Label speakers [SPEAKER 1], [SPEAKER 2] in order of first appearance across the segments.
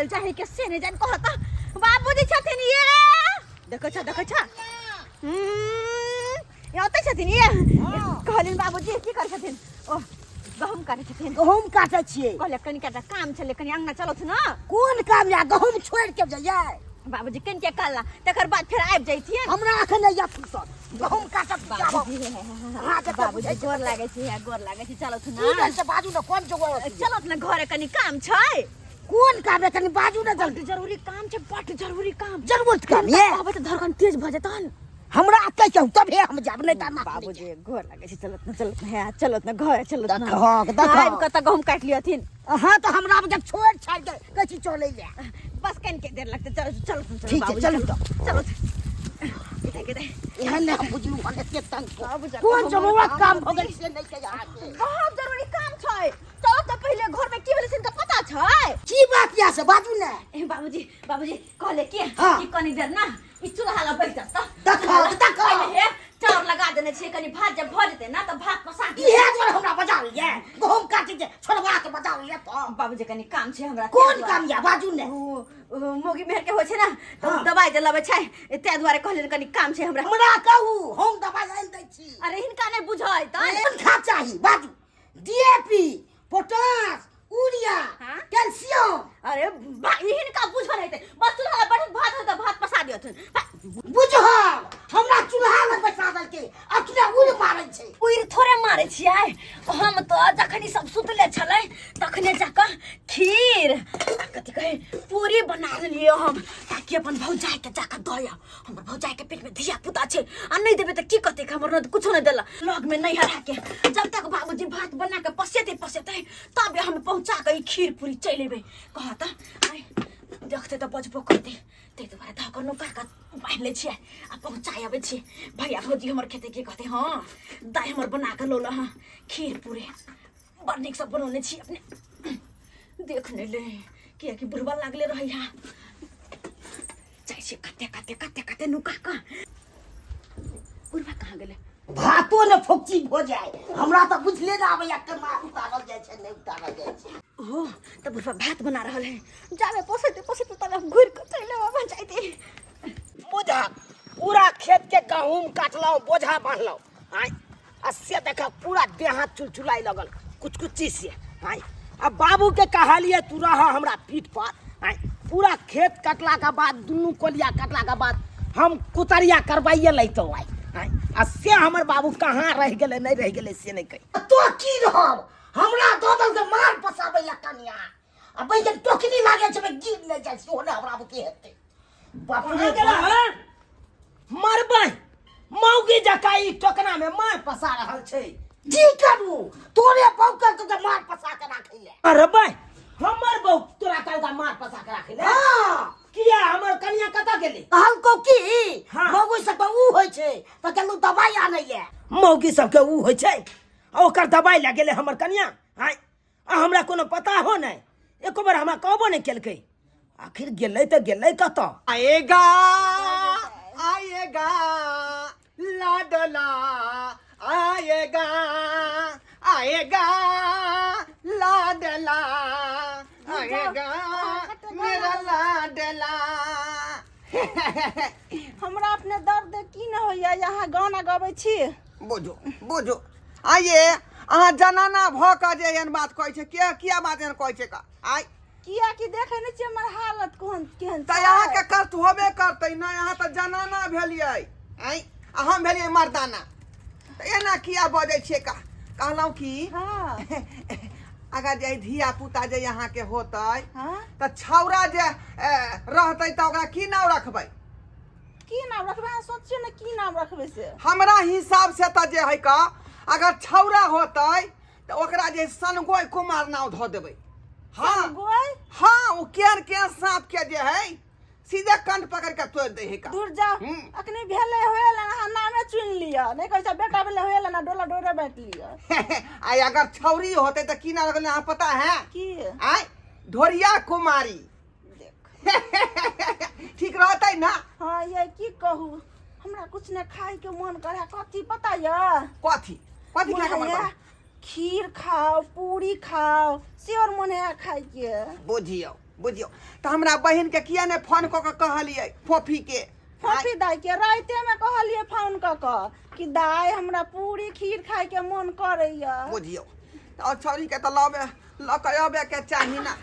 [SPEAKER 1] गेल चाहे के से नहि जान कहत बाबूजी छथिन ये देखै छ देखै छ ये ओतै छथिन ये कहलिन बाबूजी की करै छथिन ओ गहुम काटै छथिन
[SPEAKER 2] गहूम काटै छियै
[SPEAKER 1] कहले कनि कटा काम छलै कनि अंगना चलत न
[SPEAKER 2] कोन काम या गहूम छोड़ि के जइयै
[SPEAKER 1] बाबूजी कनि के कहला तकर बाद फेर आबि जैतियै
[SPEAKER 2] हमरा अखन नहि या फुर्सत गहूम काटब
[SPEAKER 1] बाबूजी
[SPEAKER 2] अहाँके तऽ
[SPEAKER 1] बाबूजी
[SPEAKER 2] बुझै
[SPEAKER 1] गोर लागै छै गोर लागै छै चलत
[SPEAKER 2] की
[SPEAKER 1] न
[SPEAKER 2] भेल से बाजू ने कोन जोगर
[SPEAKER 1] चलत न घरे कनि काम छै
[SPEAKER 2] कोन काम है कनि बाजू ने
[SPEAKER 1] बड्ड
[SPEAKER 2] जल्दी
[SPEAKER 1] जरूरी काम छै बड्ड जरूरी काम
[SPEAKER 2] जरूरत काम ये
[SPEAKER 1] कहबै तऽ धड़कन तेज भऽ जेतन
[SPEAKER 2] हमरा अतै कहू तबे हम जाब नहि तऽ
[SPEAKER 1] बाबूजी गोर लागै छै चलत न चलत न हे चलत न घरे चलत न
[SPEAKER 2] देखहक देखहक
[SPEAKER 1] आबि कऽ तऽ गहूम काटि लियथिन
[SPEAKER 2] अहाँ तऽ हमरा जब छोड़ि छाड़ि के कहै छी चलै ले
[SPEAKER 1] बस कनि के देर लगतै चल चलत न
[SPEAKER 2] ठीक छै, चलू
[SPEAKER 1] तऽ चलत इधर इधर
[SPEAKER 2] एहन नहि हम बुझलहुँ हन एते तंग छौ।
[SPEAKER 1] बाबूजी,
[SPEAKER 2] कोन
[SPEAKER 1] हमर
[SPEAKER 2] जरूरत
[SPEAKER 1] काम
[SPEAKER 2] काम भऽ गेल से नहि कहि अहाँके
[SPEAKER 1] बहुत जरूरी काम छै चलो तऽ पहिले घर में की भेलै से हिनका पता छै
[SPEAKER 2] की बात यऽ से बाजू ने
[SPEAKER 1] ए बाबूजी बाबूजी कहले के
[SPEAKER 2] हाँ।
[SPEAKER 1] कि कनी देर ना ई चूल्हा लग बैठ जात
[SPEAKER 2] देखो, देखो।
[SPEAKER 1] हे चाउर लगा देने छियै कनी भात जब भऽ जेतै ना तऽ भात पसा के
[SPEAKER 2] इहे दुआरे हमरा बजा लिए गहूम काटै के छोड़वा के बजा लिए तऽ
[SPEAKER 1] बाबूजी कनी काम छै हमरा
[SPEAKER 2] कोन काम यऽ बाजू ने
[SPEAKER 1] ओ मोगी मेहर के होइ छै ना तऽ
[SPEAKER 2] हाँ।
[SPEAKER 1] दवाई जे लबै छै ताहि दुआरे कहलियनि कनी काम छै हमरा
[SPEAKER 2] हमरा कहू हम दबाइ आनि दै छी
[SPEAKER 1] अरे हिनका नहि बुझै तऽ
[SPEAKER 2] कोन खाद चाही बाजू डीएपी पोटाश यूरिया
[SPEAKER 1] हाँ?
[SPEAKER 2] कैल्शियम
[SPEAKER 1] अरे ई हिनका बुझल हेतै बस चूल्हा लग बैठल भात होतै भात पसा दियथुन
[SPEAKER 2] बुझल हमरा चूल्हा लग बैसा देलकै अखने उड़ मारै छै
[SPEAKER 1] उड़ि थोड़े मारै छियै हम तऽ जखन ई सब सुतले छलै तखने जाकऽ खीर आ कथी कहै पूरी बना लेलियै हम ताकि अपन भौजाइके जाकऽ दऽ आउ हमर भौजाइके पेटमे धिया पुता छै आ नहि देबै तऽ की कहतै हमर ननद कुछो नहि देला लगमे नहि हराके जब तक बाबूजी भात बना कऽ पसेतै पसेतै तब हम पहुँचा कऽ ई खीर पूरी चलि अयबै कह तऽ आइ देखतै तऽ बजबो करतै ताहि दुआरे धऽ कऽ नुका कऽ बान्हि लै छियै आ पहुँचा अबै छियै भैया भौजी हमर खेतै की कहतै हँ दाइ हमर बना कऽ लौल हँ खीर पूरी बड़ नीकसँ बनौने छी अपने देख नहि ले किएकि बुढ़बा लागले रहैया जाइ छियै कते कते कते कते नुका कऽ बुढ़बा कहाँ गेलै
[SPEAKER 2] भातो ने फोकची भऽ जाय हमरा तऽ बुझले ने आबैया केना उतारल जाइ छै नहि उतारल जाइ छै
[SPEAKER 1] ओ तऽ बुढ़बा भात बना रहल है जाबे पोसैते पोसैते तबे हम घुरि कऽ चलि अबै जाइते
[SPEAKER 2] बोझा पूरा खेत के गहूम काटलहुँ बोझा बान्हलहुँ आँय आ से देख पूरा देह हाथ चुलचुलाइ लगल कुछ कुछ चीज से आँय आ बाबू के कहलिए तू रह हमरा पीठ पर आँय पूरा खेत कटला के बाद दुनू कोलिया कटला के बाद हम कुतरिया करवाइए लैतहुँ आइ आँय आ से हमर बाबू कहाँ रहि गेलै नहि रहि गेलै से नहि कहि तो की रहब हमरा दऽ दल के मार पसाबै ला कनिया आ बैगन टोकनी लागे छै गिर नहि जाइ छै ओने हमरा बुते हेतै बाप रे बाप। मरबै मौगी जकाँ ई टोकना में मार पसा रहल छै की करू तोरे बहू के तो मार पसा के राखै ले मरबै हमर बहू तोरा कहलका मार पसा के राखै ले हां किया हमर कनिया कतऽ गेलै कहलको की हाँ। मौगी सबके ऊ होइ छै तऽ गेलू दवाइ आनै ले मौगी सबके ऊ होइ छै आ ओकर दवाइ लए गेलै हमर कनिया आँय आ हमरा कोनो पता हो नहि एको बेर हमरा कहबो नहि केलकै आखिर गेलै तऽ गेलै कतऽ
[SPEAKER 3] आएगा आएगा लाडला आएगा आएगा लाडला आएगा मेरा लाडला
[SPEAKER 4] हमरा अपने दर्द की न होइया अहाँ गाना गबै छी
[SPEAKER 3] बुझो बुझो आइए अहाँ जनाना भऽ कऽ जे एहन बात कहै छै किया किया बात एहन कहै छै का आइ
[SPEAKER 4] किया कि देखै नहि छियै हमर हालत कोन केहन
[SPEAKER 3] तऽ अहाँके कष्ट होबे करतै नहि अहाँ तऽ जनाना भेलियै आँय आ हम भेलियै मर्दाना तऽ एना किया बजै छियै का कहलहुँ कि
[SPEAKER 4] हँ
[SPEAKER 3] अगर जे धिया पुता जे अहाँके होतै
[SPEAKER 4] हँ
[SPEAKER 3] तऽ छौड़ा जे रहतै तऽ ओकरा की नाम रखबै
[SPEAKER 4] की नाम रखबै अहाँ सोचियौ ने की नाम रखबै से
[SPEAKER 3] हमरा हिसाब से तऽ जे है का अगर छौड़ा होतै तऽ ओकरा जे सनगोय कुमार नाम धऽ देबै हाँ
[SPEAKER 4] गोय
[SPEAKER 3] हाँ ओ केहन केहन साँप के जे है सीधे कंठ पकड़ के तोड़ दे है का
[SPEAKER 4] दूर जाओ
[SPEAKER 3] हम्म।
[SPEAKER 4] अखनी भेलै होएल अहाँ नामे चुनि लिअ नहि कहै छै बेटा भेलै होएल ना डोला डोरे बाँटि लिअ
[SPEAKER 3] आ अगर छौरी होते तऽ की नाम रखले अहाँ पता है
[SPEAKER 4] की
[SPEAKER 3] आय ढोरिया कुमारी
[SPEAKER 4] देख
[SPEAKER 3] ठीक रहतै ना
[SPEAKER 4] हाँ ये की कहू हमरा कुछ ने खाय के मन करे कथी पता ये
[SPEAKER 3] कथी कथी खाय के मन
[SPEAKER 4] मन
[SPEAKER 3] करे
[SPEAKER 4] खीर खाओ पूरी खाओ से और मन है खाय के
[SPEAKER 3] बुझियौ बुझियौ तऽ हमरा बहिनके किया नहि फोन कऽ कऽ कहलियै फोफीके?
[SPEAKER 4] फोफी दाई के राइते में कहलियै फोन कऽ कऽ कि दाई हमरा पूरी खीर खाय के मन करैया।
[SPEAKER 3] बुझियौ और छौरीके तऽ लबे लऽ कऽ अबे के चाही ना।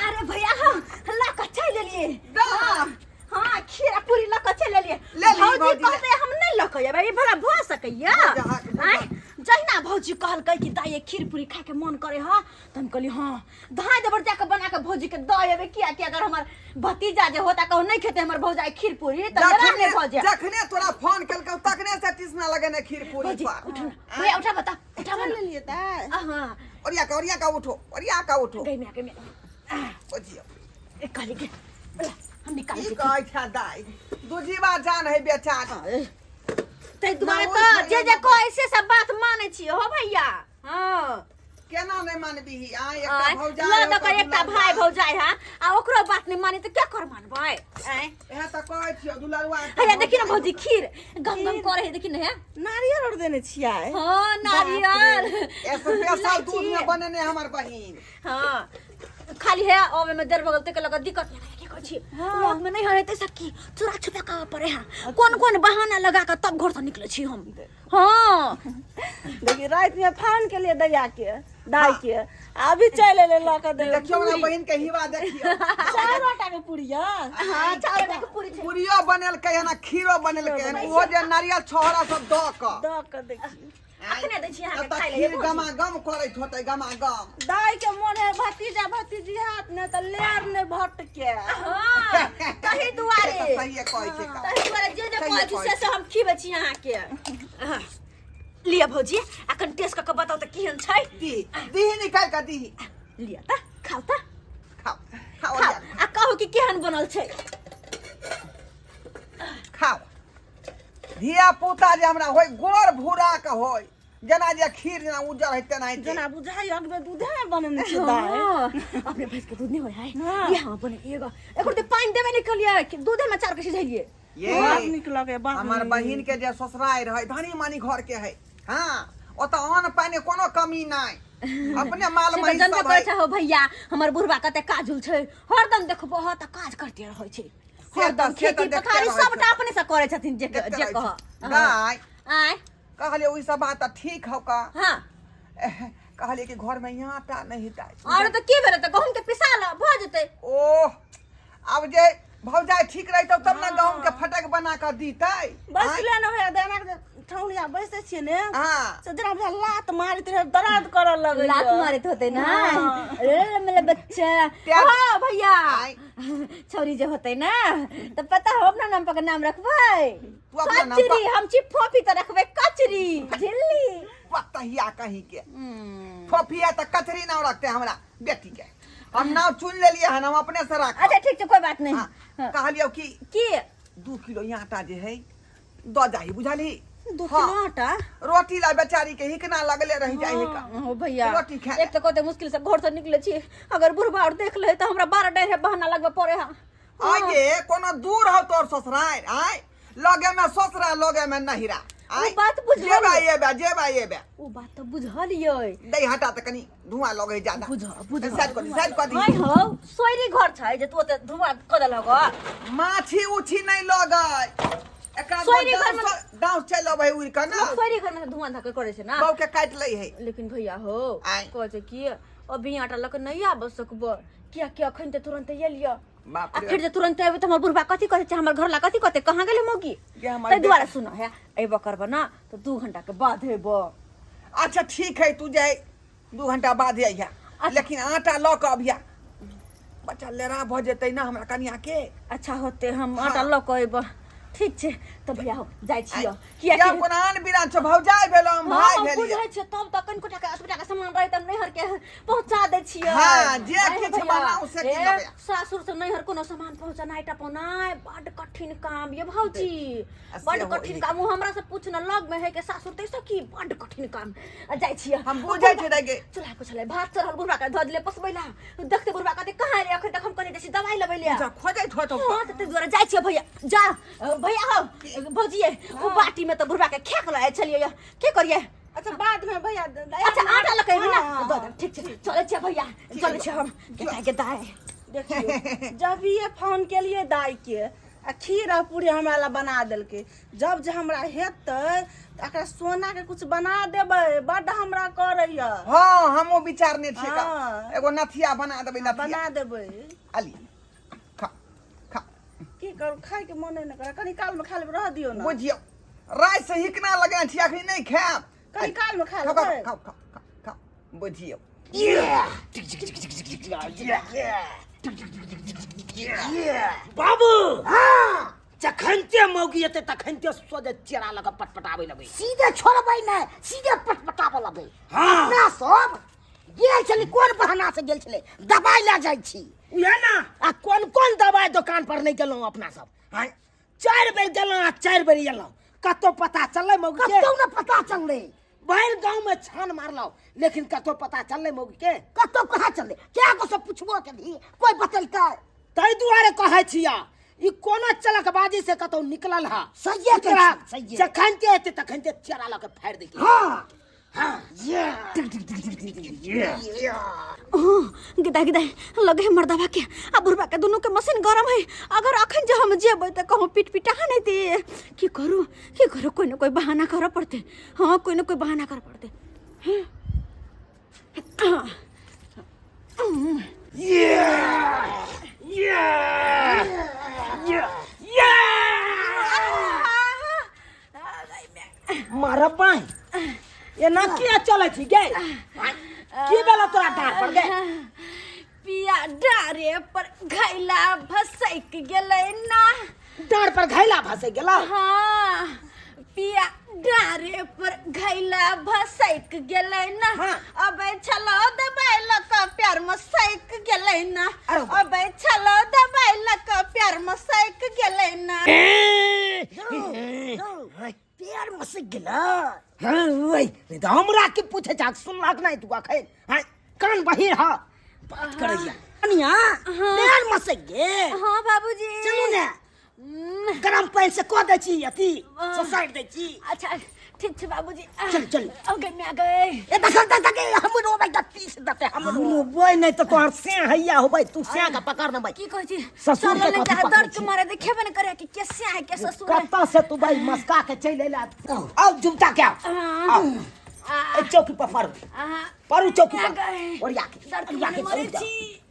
[SPEAKER 1] अरे भैया, हम लऽ कऽ चलि एलियै। हाँ हाँ, खीर आ पूरी लऽ कऽ चलि एलियै।
[SPEAKER 3] ले ली,
[SPEAKER 1] भौजी
[SPEAKER 3] भौजी, ले।
[SPEAKER 1] कहतै हम नहि लऽ कऽ एबै, ई भला भऽ सकैया?
[SPEAKER 3] बुझा,
[SPEAKER 1] आँय, जहिना भौजी कहलकै कि दाइ खीर पूरी खाके मन करे ह, तऽ हम कहली हाँ धाय देबर जाके बना के भौजी के दऽ एबै, किया कि अगर हमर भतीजा जे होता कहू नहीं खेते हमर भौजाई खीर पूरी तऽ मेरा
[SPEAKER 3] जखने
[SPEAKER 1] नहि भऽ जाए।
[SPEAKER 3] जखने तोरा फोन केलकौ तखने से टीसना लगेने खीर पूरी
[SPEAKER 1] भौजी
[SPEAKER 3] पर।
[SPEAKER 1] उठू ना भैया, उठा बता, उठा
[SPEAKER 4] चल
[SPEAKER 1] ना।
[SPEAKER 4] लेलियै दाई।
[SPEAKER 1] हाँ।
[SPEAKER 3] ओरिया के, ओरिया के उठो, ओरिया के उठो।
[SPEAKER 1] गई में, गई में।
[SPEAKER 3] बुझियौ
[SPEAKER 1] एक कहली के हम निकाल
[SPEAKER 3] की
[SPEAKER 1] के
[SPEAKER 3] कहै छै दाइ, दूजीबा जान है बेचारी।
[SPEAKER 1] ताहि दुआरे
[SPEAKER 3] ना,
[SPEAKER 1] तऽ
[SPEAKER 3] ओहि
[SPEAKER 1] जे जे कहै से सब बात मानै छियै हो भैया। हाँ।
[SPEAKER 3] केना नहि मानबीही? आय, एकटा
[SPEAKER 1] आँय,
[SPEAKER 3] भौजाई
[SPEAKER 1] लऽ
[SPEAKER 3] हौ
[SPEAKER 1] दऽ कऽ
[SPEAKER 3] तऽ
[SPEAKER 1] एकटा
[SPEAKER 3] दुलरुआ।
[SPEAKER 1] भाय भौजाई है आ ओकरो बात नहि मानी तऽ क्या कर मानबै? आँय।
[SPEAKER 3] इएह तऽ कहै छियौ दुलरुआ एकटा।
[SPEAKER 1] हैया देखी ने
[SPEAKER 3] भौजाई।
[SPEAKER 1] भौजी, खीर गम गम करे है, देखी ने है।
[SPEAKER 4] नारियल और देने छियै?
[SPEAKER 1] हाँ, नारियल
[SPEAKER 3] स्पेशल दूध में बनेने हमर बहिन।
[SPEAKER 1] हाँ, खाली है अबे में देर भगल ते लगा दिक्कत नहीं। की कहै छी, लग में नहीं हरेते सकी, चोरा छुपा के आबऽ पड़े है, कोन कोन बहाना लगा के तब घर से निकले छी हम। हाँ।
[SPEAKER 4] देखी, राति में फोन के लिए दैया के दाई के आ अभी चलि एलै लऽ कऽ दै।
[SPEAKER 3] देखियौ हमरा बहिन के हिवा देखियौ।
[SPEAKER 4] चारि आटा के पूरिया।
[SPEAKER 1] हाँ, चावल के पूरी छै।
[SPEAKER 3] पूरियो बनेलकै हन आ खीरो बनेलकै हन, ओहो जे नारियल छोहरा सब दऽ कऽ।
[SPEAKER 4] दऽ कऽ देखी।
[SPEAKER 1] अखने दै छी अहाँके
[SPEAKER 3] तऽ
[SPEAKER 1] खाइ लए।
[SPEAKER 3] खीर
[SPEAKER 1] भौजी।
[SPEAKER 3] गमा गम करैत होतै, गमा गम।
[SPEAKER 4] दाई के मोन है भतीजा भतीजी हाथ ने तऽ लेर ने भटके।
[SPEAKER 1] हाँ, तही दुआरे।
[SPEAKER 3] से तऽ सहिए कहै छै का।
[SPEAKER 1] तही दुआरे जे जे
[SPEAKER 3] सहिए
[SPEAKER 1] कहै छी
[SPEAKER 3] कहै
[SPEAKER 1] से से हम खिबै छी अहाँके। हाँ। लिअ भौजी, अखन टेस्ट कऽ कऽ बताउ तऽ केहन छै।
[SPEAKER 3] दीही दीही, निकालि कऽ दीही।
[SPEAKER 1] लिअ तऽ, खाउ तऽ।
[SPEAKER 3] खाओ खाओ।
[SPEAKER 1] खाउ आ कहू कि केहन बनल छै।
[SPEAKER 3] खाओ। धिया पुता जे हमरा होय गोर भूरा के होय, जेना जे खीर जेना उज्जर है तेनाहिते।
[SPEAKER 4] जेना बुझाइ अगबे दूधे में बनेने छै दाई।
[SPEAKER 1] हाँ, अपने भैंस के दूध नहीं होय है।
[SPEAKER 4] हाँ।
[SPEAKER 1] ये हम बने एगो एको ते पानी देबे नहीं कलिए कि दूधे में चार के सिझलिए।
[SPEAKER 3] ये
[SPEAKER 4] बड़ नीक लगे बाप
[SPEAKER 3] हमर
[SPEAKER 4] रे।
[SPEAKER 3] बहिन के जे ससुरारि है, धनी मनी घर के है। हाँ, ओतऽ अन्न पानि कोनो कमी नहि, अपने माल
[SPEAKER 1] से तऽ
[SPEAKER 3] महींस
[SPEAKER 1] जनबे
[SPEAKER 3] सब
[SPEAKER 1] करै
[SPEAKER 3] है।
[SPEAKER 1] छै हो भैया, हमर बुढ़बा कते काजुल छै, हरदम देखबो ह तऽ काज करते रहै छै।
[SPEAKER 3] से तऽ
[SPEAKER 1] हरदम
[SPEAKER 3] से तऽ
[SPEAKER 1] खेती
[SPEAKER 3] देखते
[SPEAKER 1] पथारी
[SPEAKER 3] रहै छै।
[SPEAKER 1] सबटा अपने से करै छथिन जे
[SPEAKER 3] देखते
[SPEAKER 1] जे
[SPEAKER 3] रहै
[SPEAKER 1] कह
[SPEAKER 3] छै। दाइ।
[SPEAKER 1] आँय।
[SPEAKER 3] कहलियै ओहि सब बात तऽ ठीक हौ का।
[SPEAKER 1] हाँ।
[SPEAKER 3] कहलियै कि घर में यहाँ आटा नहीं हेतै।
[SPEAKER 1] और तऽ की भेलै, तऽ गहूम के पिसा ल भऽ जेतै।
[SPEAKER 3] ओह, आब जे भौजाई ठीक रहितौ तब ने गहूम के फटक बना कऽ दीतै।
[SPEAKER 4] बैसले ने भैया, देना के ठौनिया बैसै छियै ने।
[SPEAKER 3] हाँ।
[SPEAKER 4] से जेना बुझा लात मारैत रहे, दर्द करऽ लगै।
[SPEAKER 1] लात मारैत होतै ना।
[SPEAKER 4] हाँ।
[SPEAKER 1] अरे मेरा बच्चा। हाँ भैया।
[SPEAKER 3] आँय।
[SPEAKER 1] छौरी जे होतै ना तऽ पता हो अपना नाम पर नाम रखबै?
[SPEAKER 3] तू अपना नाम पर-
[SPEAKER 1] कचरी। हम छी फोफी तऽ रखबै कचरी झिल्ली।
[SPEAKER 3] पतहिया कहीं के फोफिया तऽ कचरी नाम रखते। हमरा बेटी के हम नाम चुन लेलियै हन, हम अपने से राख।
[SPEAKER 1] अच्छा ठीक छै, कोई बात नहीं।
[SPEAKER 3] हाँ, कहलियौ कि
[SPEAKER 1] की?
[SPEAKER 3] 2 किलो आटा जे है दऽ जाही, बुझलही?
[SPEAKER 1] 2
[SPEAKER 3] हाँ।
[SPEAKER 1] किलो आटा?
[SPEAKER 3] रोटी ला बेचारी के हिकना लगले रह जाय है का।
[SPEAKER 1] हो भैया।
[SPEAKER 3] रोटी खा।
[SPEAKER 1] एक तऽ कते मुश्किल से घर से निकले छी, अगर बुढ़बा और देख ले तऽ हमरा 12 डर है बहाना लगबे पड़े है।
[SPEAKER 3] आगे कोनो दूर हो तोर ससुराल? आय, लगे में ससुरा, लगे में नहिरा। आय
[SPEAKER 1] ओ बात बुझल
[SPEAKER 3] जेबा
[SPEAKER 1] यै।
[SPEAKER 3] एबा, जेबा एबा।
[SPEAKER 1] ओ बात तऽ बुझल यै।
[SPEAKER 3] दही हटा तऽ कनी धुआं लगे ज्यादा।
[SPEAKER 1] बुझ बुझ।
[SPEAKER 3] साइड कर दी, साइड कर दी।
[SPEAKER 1] हाय हो, सोयरी घर छै जे तू ओते धुआं कऽ देलक ह।
[SPEAKER 3] माछी उछी नहीं लगे एकरा।
[SPEAKER 1] सोयरी घर में-
[SPEAKER 3] दाँव चलि अबै उड़ि कऽ ना।
[SPEAKER 1] सोयरी घर में तऽ धुआं धक्का करै छै ना।
[SPEAKER 3] बहू के काटि लै है।
[SPEAKER 1] लेकिन भैया हो,
[SPEAKER 3] आँय।
[SPEAKER 1] कहै छै कि अभी आटा लऽ कऽ नहि आबऽ सकबो, कियाकि अखन तऽ तुरंत एलियै
[SPEAKER 3] बाप
[SPEAKER 1] आ
[SPEAKER 3] रे।
[SPEAKER 1] फेर जे तुरंत एबै तऽ हमर बुढ़बा कथी कहै छै, हमर घरला कथी कहतै, कहाँ गेलै मौगी?
[SPEAKER 3] गे हमर
[SPEAKER 1] ताहि दुआरे सुन हे, अयबो करबो ना तऽ 2 घंटा के बाद अयबो।
[SPEAKER 3] अच्छा ठीक है, तू जाय 2 घंटा बाद अइहा, लेकिन आटा लऽ कऽ अबिहा, बच्चा लेरा भऽ जेतै ना हमरा कनिया के।
[SPEAKER 1] अच्छा होते, हम आटा लऽ कऽ अयबो। ठीक छै तऽ भैया हो, जाइ छियै।
[SPEAKER 3] किया
[SPEAKER 1] कियाकि
[SPEAKER 3] कोनो आन बिरान छौ, भौजाइ भेलौ हम,
[SPEAKER 1] हाँ,
[SPEAKER 3] भाय
[SPEAKER 1] हम
[SPEAKER 3] भेलियै।
[SPEAKER 1] बुझै छियै, तब तऽ कनिको टाका 80 टाका सामान रहै तऽ हम नैहर के पहुँचा दै छियै।
[SPEAKER 3] हाँ, जे
[SPEAKER 1] आइ
[SPEAKER 3] किछु
[SPEAKER 1] भैया,
[SPEAKER 3] बनाउ से
[SPEAKER 1] ए,
[SPEAKER 3] की लेबै।
[SPEAKER 1] सासुर से नैहर कोनो सामान पहुँचनाइ टपौनाइ बड कठिन काम ये भौजी।
[SPEAKER 3] आ
[SPEAKER 1] बड
[SPEAKER 3] से
[SPEAKER 1] कठिन
[SPEAKER 3] होई।
[SPEAKER 1] काम। ओ हमरा से पूछ न, लग में है के सासुर तैसे की बड कठिन काम। आ जाइ छियै।
[SPEAKER 3] हम बुझै छियै दाइ गे।
[SPEAKER 1] चूल्हा पुछलै, भात चढ़ल, बुढ़बा के धऽ देलियै पसबै ला। देखते बुढ़बा कहते कहाँ एलै अखन तक, हम कहने जाइ छी दवाई लेबै ले।
[SPEAKER 3] जा खोजैत होतौ।
[SPEAKER 1] हाँ, तऽ ताहि दुआरे जाइ छियै भैया। जा भैया हो, भौजिये, ओ बाटी में तऽ बुढ़बा के खेक लए छलियै ये। की करियै?
[SPEAKER 4] अच्छा बाद में भैया।
[SPEAKER 1] अच्छा आटा लऽ के एबै ना?
[SPEAKER 4] हाँ।
[SPEAKER 1] दऽ देब। ठीक छै, चलै छियै भैया, चलै छियै हम। गेदाय गेदाय।
[SPEAKER 4] देखियौ जब ये फोन केलिए दाई के आ खीर आ पूरी हमरा ला बना देलकै। जब जे हमरा हेतै तऽ एकरा सोना के कुछ बना देबै, बड्ड हमरा करैया।
[SPEAKER 3] हाँ, हमहूँ विचारने छियै का।
[SPEAKER 4] हाँ।
[SPEAKER 3] एगो नथिया बना देबै, नथिया
[SPEAKER 4] बना देबै।
[SPEAKER 3] अली खा खा।
[SPEAKER 4] की करू, खायके मोने नहि करे, कनी कालमे खा लेबै, रह दियौ ने।
[SPEAKER 3] बुझियौ राति से हिकना लगने छी, अखनी नहि खायब।
[SPEAKER 4] कनी कालमे खा
[SPEAKER 3] खाओ खाओ
[SPEAKER 4] लेबै।
[SPEAKER 3] खाओ खाओ खाओ खाओ। बुझियौ
[SPEAKER 2] बाबू, जखनते मौगी एतै तखनते सोझे चेरा लऽ कऽ पटपटाबै लगै।
[SPEAKER 5] सीधे छोड़बै नहि, सीधे पटपटाबऽ लगबै।
[SPEAKER 2] हाँ।
[SPEAKER 5] अपना सब गेल छली, कोन बहाना से गेल छलै? दबाइ लए जाइ छी।
[SPEAKER 2] उएह ने, आ कोन कोन दबाइ दोकान पर नहि गेलहुँ अपना सब? आँय, 4 बेर गेलहुँ आ 4 बेर एलहुँ, कतौ पता चललै मौगी के?
[SPEAKER 5] कतौ ने पता चललै।
[SPEAKER 2] भरि गाँव में छान मारलहुँ लेकिन कतौ पता चललै मौगी के?
[SPEAKER 5] कतौ कहाँ चललै? कए गो से पुछबो केलही, कोइ बतेलकै?
[SPEAKER 2] ताहि दुआरे कहै छिया, ई कोनो चलकबाजी से कतौ निकलल हा।
[SPEAKER 5] सहिए कहै
[SPEAKER 2] एकरा
[SPEAKER 5] छी, सहिए।
[SPEAKER 2] जखन ते एतै तखन ते चेरा लऽ के फाड़ि दै।
[SPEAKER 5] हाँ।
[SPEAKER 2] हाँ।
[SPEAKER 1] गिदा गिदा लगे है मर्दवा के आ बुढ़वा के दुनू के मशीन गरम है। अगर अखन जे हम जेबै तऽ कहूँ पिट पिटा नहीं दे। की करू की करू, कोई न कोई बहाना करऽ पड़तै। हाँ, कोई न कोई बहाना करऽ पड़तै।
[SPEAKER 2] मारब बाई, एना किया चलै छी गे? की भेलो तोरा डाँड़ पर गे?
[SPEAKER 1] पिया डारे पर घैला भसैक गेलै ना।
[SPEAKER 2] डाँड़ पर घैला भसै गेला?
[SPEAKER 1] हाँ, पिया डारे पर घैला भसैक गेलै ना।
[SPEAKER 2] हाँ।
[SPEAKER 1] अबै छलो दबाइ लऽ कऽ प्यार में सैक गेलै ना।
[SPEAKER 2] अरे वाह।
[SPEAKER 1] अबै छलो दबाइ लऽ कऽ प्यार में सैक गेलै ना।
[SPEAKER 5] पैर मसक गेला?
[SPEAKER 2] हाँ, ओइ, नहि तऽ हमरा के पूछे छाक, सुनलक नहि तू अखन? हाँ, कान बहिर ह बात करैया कनिया, पैर मसक गेल?
[SPEAKER 1] हाँ बाबूजी।
[SPEAKER 2] चलू ने, गरम पानि से कऽ दै छी, अथी ससारि दै छी।
[SPEAKER 1] अच्छा ठीक छै बाबूजी।
[SPEAKER 2] चल, चल।
[SPEAKER 1] अब गए मैं गए।
[SPEAKER 5] ए देखल देख देख, हमरो बेटा पीस देते हमरो।
[SPEAKER 2] होबै नहि तऽ तोहर से हैया होबै, तू से के पकड़ ने।
[SPEAKER 1] की कहै छी?
[SPEAKER 2] ससुर के
[SPEAKER 1] चलल
[SPEAKER 2] कथी
[SPEAKER 1] चाहे
[SPEAKER 2] पकड़ै
[SPEAKER 1] दर्द
[SPEAKER 2] छी?
[SPEAKER 1] के मारे देखेबे ने करे कि के से है के ससुर है।
[SPEAKER 2] कतऽ से तू भाई मस्का के चलि अयला? आउ जुमता के, आउ आउ।
[SPEAKER 1] आ,
[SPEAKER 2] ए चौकी पर पड़ू।
[SPEAKER 1] आ,
[SPEAKER 2] पड़ू चौकी
[SPEAKER 1] आ
[SPEAKER 2] पर।
[SPEAKER 1] गए।
[SPEAKER 2] ओरिया के
[SPEAKER 1] दर्द के
[SPEAKER 2] ओरिया
[SPEAKER 1] मारे
[SPEAKER 2] के
[SPEAKER 1] मरै
[SPEAKER 2] पड़ू जाउ।
[SPEAKER 1] छी।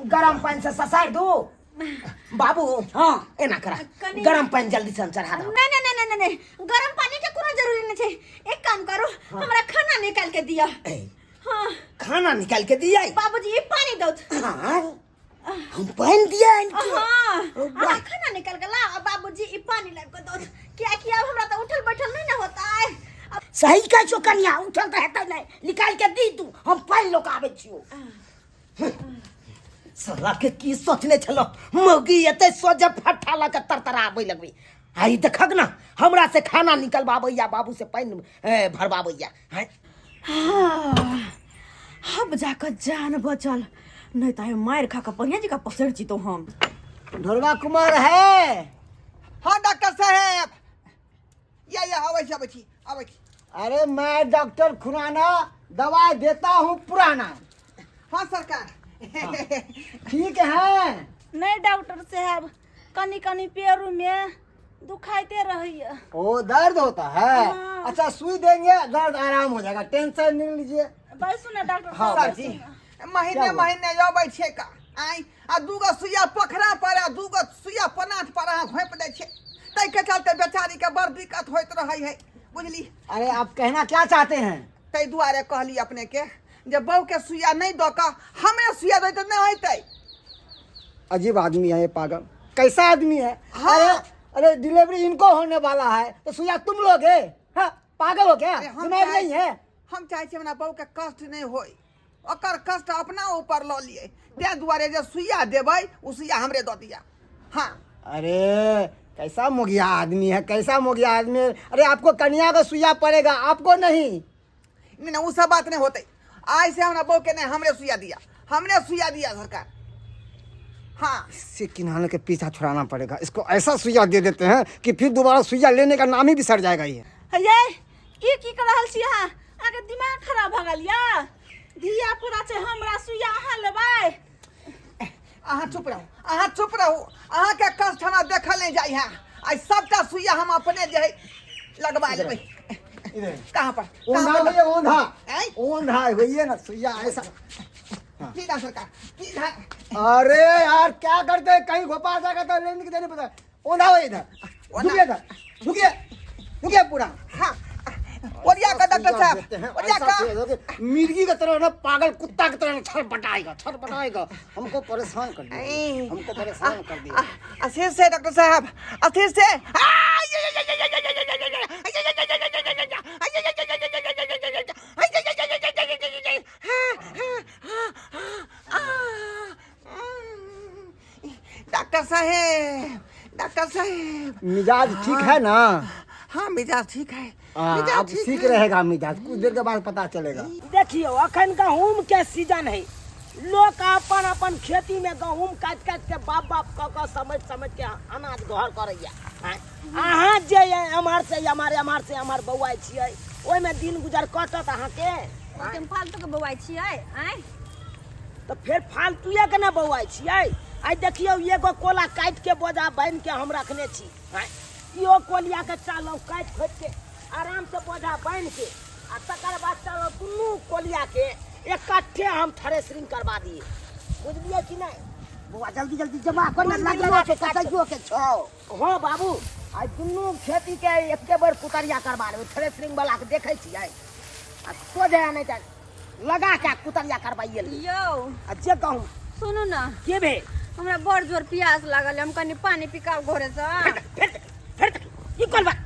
[SPEAKER 2] गरम पानि से ससारि दू बाबू।
[SPEAKER 5] हाँ।
[SPEAKER 2] एना करा,
[SPEAKER 1] कनी-
[SPEAKER 2] गरम पानि जल्दी से हम चढ़ा दो।
[SPEAKER 1] नहीं नहीं नहीं नहीं नहीं, गरम पानी के कोनो जरूरी नहीं छै। एक काम करू, हमरा खाना निकाल के दिया।
[SPEAKER 2] ए,
[SPEAKER 1] हाँ।
[SPEAKER 2] खाना निकाल के दिया?
[SPEAKER 1] बाबूजी, ये पानी दो।
[SPEAKER 2] हाँ, हम पानि दिया इनके?
[SPEAKER 1] हाँ।
[SPEAKER 2] ओ वाह।
[SPEAKER 1] अहाँ खाना निकाल के लाओ आ बाबूजी ई पानी लाबि के दो, किया कि अब हमरा तो उठल बैठल नहीं ना होता है अब।
[SPEAKER 5] सही कहै छौ कनिया, उठल तऽ हेतै नहि। निकालि के दी तू, हम पानि लऽ कऽ आबै छियौ।
[SPEAKER 2] साला के की सोचने छलो, मौगी एते सोझे फट्ठा लऽ के तरतराबै लगबै। आई देखक ना, हमरा से खाना निकलबाबैया, बाबू से पानि भरबाबैया। हैं?
[SPEAKER 1] हाँ, अब जाकर जान बचल, नहीं तो मार खा के बढ़िया जी का पसर जीतो हम।
[SPEAKER 6] ढोलवा कुमार है?
[SPEAKER 3] हाँ डॉक्टर साहेब, या आबै छी, आबै छी, आबै छी।
[SPEAKER 6] अरे मैं डॉक्टर खुराना, दवाई देता हूँ पुराना।
[SPEAKER 3] हाँ सरकार।
[SPEAKER 6] ठीक है?
[SPEAKER 4] नहि डॉक्टर साहब, कनी कनी पेरू में दुखाइते रहैया।
[SPEAKER 6] ओ दर्द होता है?
[SPEAKER 4] हाँ।
[SPEAKER 6] अच्छा, सुई देंगे, दर्द आराम हो जाएगा, टेंशन नहीं लीजिए।
[SPEAKER 4] बैसू ने डॉक्टर
[SPEAKER 6] हाँ,
[SPEAKER 4] साहब।
[SPEAKER 3] सर जी,
[SPEAKER 4] बैसू ने।
[SPEAKER 3] महीने
[SPEAKER 6] क्या हुआ?
[SPEAKER 3] महीने अबै छै का आँय, आ दूगो सुइया पोखरा पर आ दूगो सुइया पनाथ पर अहाँ घोपि दै छियै, ताहिके चलते बेचारीके बड़ दिक्कत होइत रहै है, बुझली?
[SPEAKER 6] अरे आप कहना क्या चाहते हैं?
[SPEAKER 3] ताहि दुआरे कहली अपनेके जे बहूके सुइया नहि दऽ कऽ हमरे सुइया दै तऽ नहि होइतै।
[SPEAKER 6] अजीब आदमी है ये, पागल कैसा आदमी है।
[SPEAKER 3] हाँ।
[SPEAKER 6] अरे अरे, डिलीवरी इनको होने वाला है तो सुइया तुम लोग है? हाँ, पागल हो क्या?
[SPEAKER 3] अरे हम
[SPEAKER 6] दिमाग नहीं है?
[SPEAKER 3] हम चाहै छियै हमरा बहूके कष्ट नहि होय, ओकर कष्ट अपना ऊपर लऽ लियै, ताहि दुआरे जे सुइया देबै ओ सुइया हमरे दऽ दिअ। हाँ।
[SPEAKER 6] अरे कैसा मोगिया आदमी है, कैसा मोगिया आदमी है। अरे आपको कन्या का सुइया पड़ेगा, आपको नहीं।
[SPEAKER 3] नहि नहि, ओ सब बात नहि होतै। आइ से हमरा बहूके नहि, हमरे सुइया दिअ, हमरे सुइया दिअ सरकार। हाँ।
[SPEAKER 6] इससे किनारे के पीछा छुड़ाना पड़ेगा। इसको ऐसा सुइया दे देते हैं कि फिर दोबारा सुइया लेने का नाम ही बिसर जाएगा ये।
[SPEAKER 4] हे यै, ई की कर रहल छी अहाँ? अहाँके दिमाग खराब भऽ गेल यऽ? धिया पुता छै हमरा सुइया अहाँ लेबै।
[SPEAKER 3] अहाँ चुप रहू, अहाँ चुप रहू, अहाँके कष्ट हमरा देखल नहि जाइ है। आइ सबटा सुइया हम अपने जे है लगवा लेबै।
[SPEAKER 6] इधर
[SPEAKER 3] कहाँ पर?
[SPEAKER 6] ओंधा
[SPEAKER 3] कहाँ पर?
[SPEAKER 6] होइए, ओंधा।
[SPEAKER 3] आँय?
[SPEAKER 6] ओंधा होइए ना सुइया ऐसा।
[SPEAKER 3] सीधा सरकार, सीधा।
[SPEAKER 6] अरे यार क्या करते हैं, कहीं घोपा जाएगा तो लेने के देने पता। ओंधा हो इधर, झुकिए इधर, झुकिए, झुकिए पूरा।
[SPEAKER 3] हाँ, ओरिया का डॉक्टर
[SPEAKER 6] सुइया
[SPEAKER 3] साहब,
[SPEAKER 6] देते हैं,
[SPEAKER 3] ओरिया
[SPEAKER 6] ऐसा
[SPEAKER 3] का।
[SPEAKER 6] सुइया दोगे, मिर्गी की तरह ना पागल कुत्ता की तरह छटपटाएगा, छटपटाएगा, हमको परेशान कर दिया,
[SPEAKER 3] ऐ।
[SPEAKER 6] हमको परेशान कर दिया।
[SPEAKER 3] असीर से डॉक्टर साहब, असीर से। डॉक्टर साहेब, डॉक्टर साहेब।
[SPEAKER 6] मिजाज ठीक है ना?
[SPEAKER 3] हाँ, मिजाज ठीक है। मिजाज
[SPEAKER 6] अब
[SPEAKER 3] ठीक
[SPEAKER 6] ठीक
[SPEAKER 3] है।
[SPEAKER 6] रहेगा मिजाज, कुछ देर के बाद पता चलेगा।
[SPEAKER 2] देखियो अखन गहूम के सीजन है, लोक अपन अपन खेती में गहूम काटि काटि के बाप बाप कऽ कऽ समझ समझ के अनाज घर करैया। आँय, अहाँ जे एम्हर से एम्हर, एम्हर से एम्हर बौआइ छियै, ओहिमे दिन गुजर कटत अहाँके?
[SPEAKER 1] ओते फालतू के बौआइ छियै? आँय,
[SPEAKER 2] तऽ फेर फालतुए के ने बौआइ छियै। आइ देखियौ एगो कोला काटि के बोझा बान्हि के हम रखने छी। आँय, इहो कोलिया के चालौ काटि खोटि के आराम से बोझा बान्हि के, आ तकर बाद चलो दुनू कोलिया के इकट्ठे हम थ्रेसरिंग करवा दिए, बुझलियै कि नहि?
[SPEAKER 5] बौआ जल्दी जल्दी जमा कर ना, लगलो के कटाइयो के छौ।
[SPEAKER 2] हाँ बाबू, आइ दुनू खेती के एके बेर कुतरिया करवा लेबै। थ्रेसरिंग वाला के देखै छियै आ सोझे नहि तऽ लगा के कुतरिया करवाइए लेबै।
[SPEAKER 1] यौ
[SPEAKER 2] आ जे गहूम
[SPEAKER 1] सुनू ना।
[SPEAKER 2] के भेल?
[SPEAKER 1] हमरा बड़ जोर प्यास लागल है, हम कनि पानी पिकाउ घरे से।
[SPEAKER 2] फेर देखी, फेर देखी, ई कोन बात?